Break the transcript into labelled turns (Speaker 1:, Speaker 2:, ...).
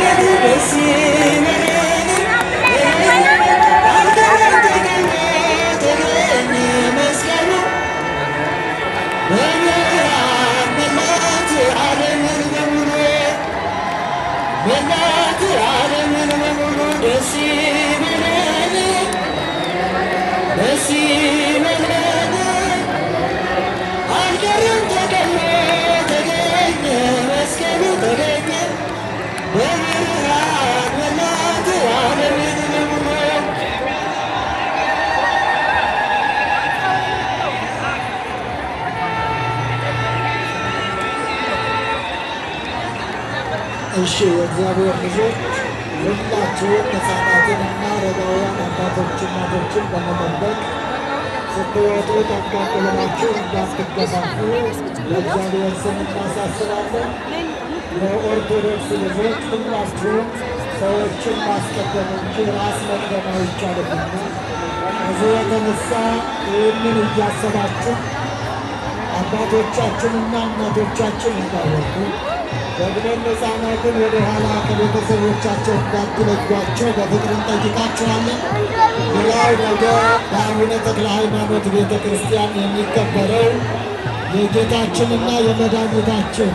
Speaker 1: ደስ ይበለን። አልቀረም ተገኘ፣ ተገኘ መስቀሉ፣ በብርሃን መላት ዓለምን በሙሉ፣ መላት ዓለምን በሙሉ። ደስ ይበለን፣ ደስ ይበለን። አልቀረም ተገኘ፣ ተገኘ መስቀሉ፣ ተገኘ በብርሃን መላት ዓለምን በሙሉ።
Speaker 2: እሺ የእግዚአብሔር ልጆች ሁላችሁም ሕፃናትን እና አረጋውያን አባቶችን እናቶችን በመጠበቅ ስትወጡ ጠንቀቅ ብላችሁ እንዳትገፋፉ በእግዚአብሔር ስም እናሳስባለን። የኦርቶዶክስ ልጆች ሁላችሁም ሰዎችን ማስቀደም እንጂ ራስ መቅደም አይቻልምና ከዚህ የተነሳ ይህንን እያሰባችሁ አባቶቻችንና እናቶቻችን እንዳይወዱ ደግሞም ሕፃናትን ወደ ኋላ ከቤተሰቦቻቸው እንዳትለዩአቸው በፍቅር እንጠይቃችኋለን። ሌላው ነገ በአቡነ ተክለ ሃይማኖት ቤተ ክርስቲያን የሚከበረው የጌታችንና የመድኃኒታችን